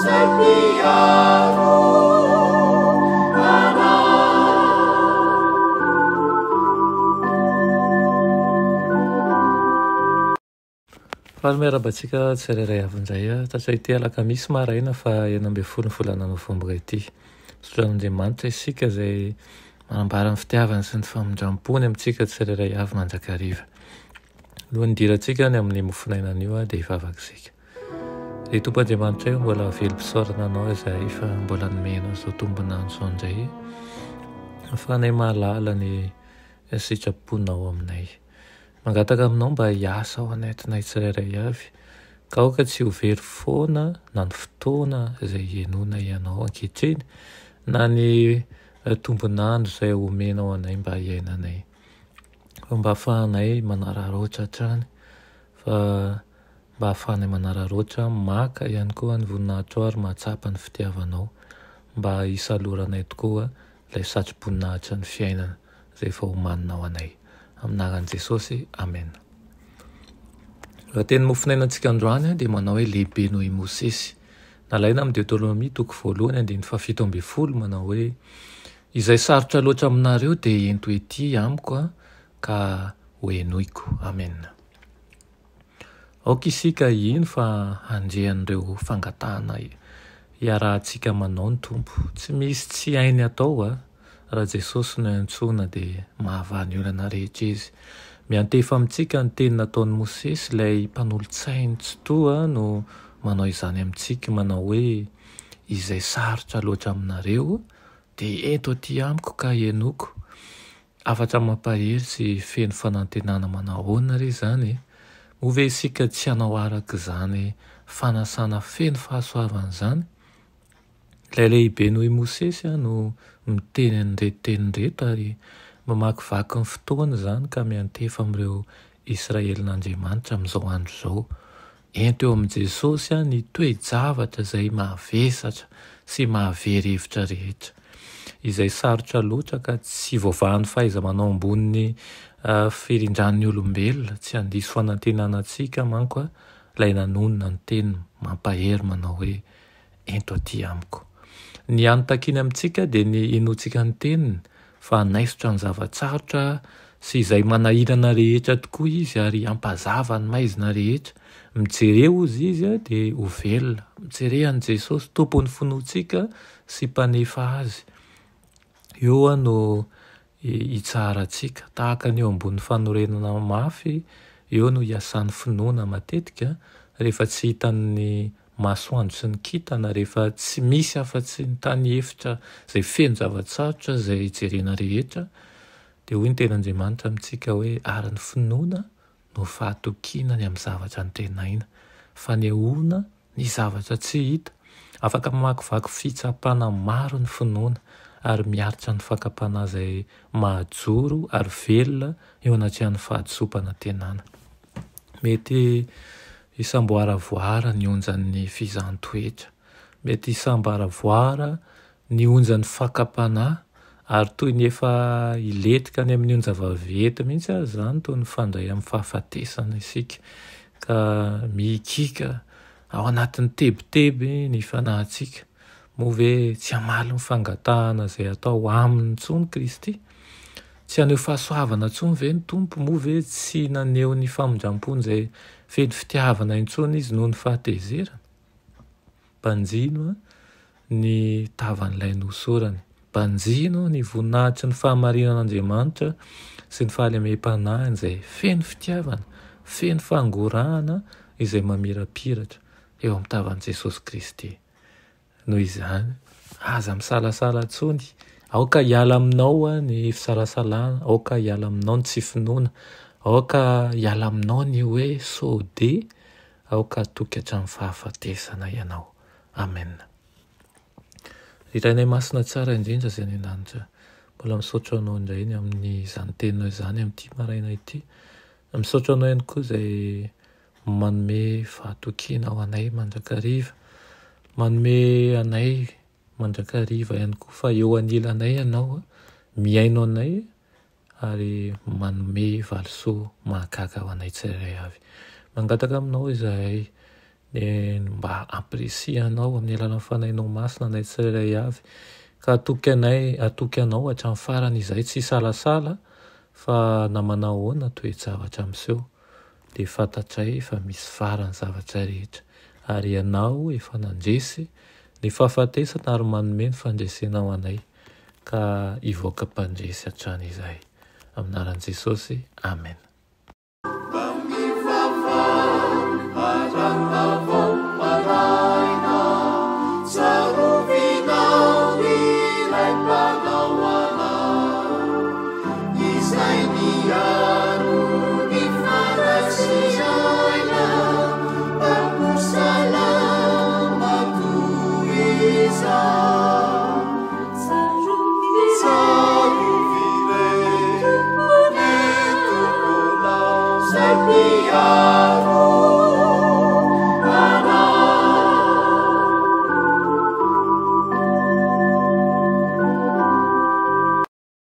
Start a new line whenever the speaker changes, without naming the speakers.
izay mpiaro anay.
Faly miarahaba antsika tsirairay avy indray tratra ity alakamisy maraina faha 16 ny volana novambra ity. Misaotra an'Andriamanitra isika izay manambara ny fitiavany sy ny famindram-pony amintsika tsirairay avy mandrakariva. Alohan'ny hidirantsika any amin'ny mofonaina anio dia hivavaka isika. Ry Tompo Andriamanitray o, mbola velom-pisaorana Anao izahay fa mbola nomenao izao tombon'andro izao indray ahafahanay mahalala ny sitraponao aminay. Mangataka aminao mba hiasa ao anatinay tsirairay avy, ka aoka tsy ho very foana na ny fotoana izay henoinay Anao ankehitriny na ny tombon'andro izay omenao anay mba hiainanay. Fa mba ahafahanay manararaotra hatrany, fa mba ahafahanay manararaotra maka ihany koa ny voninahitrao ary mahatsapa ny fitiavanao, mba hisaloranay tokoa ilay satroboninahitra ny fiainana izay efa omaninao anay. Amin'ny anaran'i Jesosy, amena. Lohateny mofonainantsika androany dia manao hoe lehibe noho i Mosesy. Nalaina amin'ny Deoteronomia toko voalohany andininy fahafito ambin'ny folo manao hoe izay sarotra loatra aminareo dia ento ety amiko ka hohenoiko. Amena. Aoka isika hino fa handre an'ireo fangatahana iarahantsika manao ny Tompo. Tsy misy tsy hainy atao a. Raha Jesosy no iantsoana dia mahavaha ny olana rehetra Izy. Miantefa amintsika ny teny nataon'i Mosesy, ilay mpanolotsainy tsitoha no manao izany amintsika, manao hoe izay sarotra loatra aminareo dia ento aty amiko ka henoko. Hafatra mampahery sy feno fanantenana manao ahoana re izany e? Moa ve isika tsy hanao araka izany fanasana feno fahasoavana izany? Ilay lehibe noho i Mosesy no miteny an'ireto teny ireto ary mamakivaky ny fotoana izany ka miantefa amin'ireo Israelin'Andriamanitra amin'izao andro izao. Ento eo amin'i Jesosy ny toe-javatra izay mahavesatra sy mahavery hevitra rehetra. Izay sarotra loatra ka tsy voavahan'ny fahaiza-manao ambonin'ny firindran'ny olombelona, tsy handiso fanantenana antsika manko ilay nanonona ny teny mampahery manao hoe ento aty amiko. Ny hany takiany amintsika dia ny hinoantsika ny teniny fa hanaisotra ny zava-tsarotra sy izay manahirana rehetra tokoa izy ary hampazava ny maizina rehetra. Mijere hozy izy dia ho velona. Mijere an'i Jesosy Tompon'ny finoantsika sy Mpanefa azy. Eo no hitsaharantsika. Tahaka ny eo ambonin'ny fanorenana mafy, eo no hiasan'ny finoana matetika rehefa tsy hitan'ny masoandro sy ny kintana, rehefa tsy misy afa-tsy ny tany efitra izay feno zava-tsarotra izay jerena rehetra, dia hoy ny tenin'Andriamanitra amintsika hoe ary ny finoana no fahatokiana ny amin'ny zavatra antenaina, fanehoana ny zavatra tsy hita. Afaka mamakivaky fitsapana maro ny finoana ary miaritra ny fakam-panahy izay mahajoro ary velona eo anatrehan'ny fahadisoam-panantenana. Mety hisamboaravoara ny onjan'ny fizahan-toetra. Mety hisamboaravoara ny onjan'ny fakam-panahy ary toy ny efa hilentika any amin'ny onja vaventy mihitsy aza izany, toy ny mifandray amin'ny fahafatesana isika ka mihikiaka ao anatin'ny tebiteby ny fanahintsika. Moa ve tsy hamaly ny fangatahana izay atao aminy intsony Kristy? Tsy haneho fahasoavana intsony ve ny Tompo? Moa ve tsy naneho ny famindram-pony izay feno fitiavana intsony Izy noho ny fahatezerana? Banjino ny tavan'ilay nosorany. Banjino ny voninahitry ny fahamarinan'Andriamanitra sy ny fahalemem-panahiny izay feno fitiavana, feno fangorahana izay mamirapiratra eo amin'ny tavan'i Jesosy Kristy. Noho izany, aza misalasala intsony. Aoka hiala aminao ny fisalasalana, aoka hiala aminao ny tsy finoana, aoka hiala aminao ny hoe sao dia, aoka hatoky hatramin'ny fahafatesana ianao. Amen. Ry Rainay Masina tsara indrindra izay any an-danitra, mbola misaotra anao indray ny amin'izany teninao izany amin'ity maraina ity. Misaotra anao ihany koa izay manome fahatokiana ho anay mandrakariva, manome anay mandrakariva ihany koa fa eo anilanay ianao, mihaino anay ary manome valisoa mahagaga ho anay tsirairay avy. Mangataka aminao izahay Dia mba ampirisihanao amin'ny alalan'ny Fanahinao Masina anay tsirairay avy, ka hatoky anay, hatoky Anao hatramin'ny farany izahay, tsy hisalasala fa na manao ahoana toe-javatra miseho, dia fantatray fa misy farany zavatra rehetra, ary Ianao efa nandresy ny fahafatesana ary manome ny fandresena ho anay, ka hivoaka mpandresy hatrany izahay. Amin'ny anaran'i Jesosy, Amen.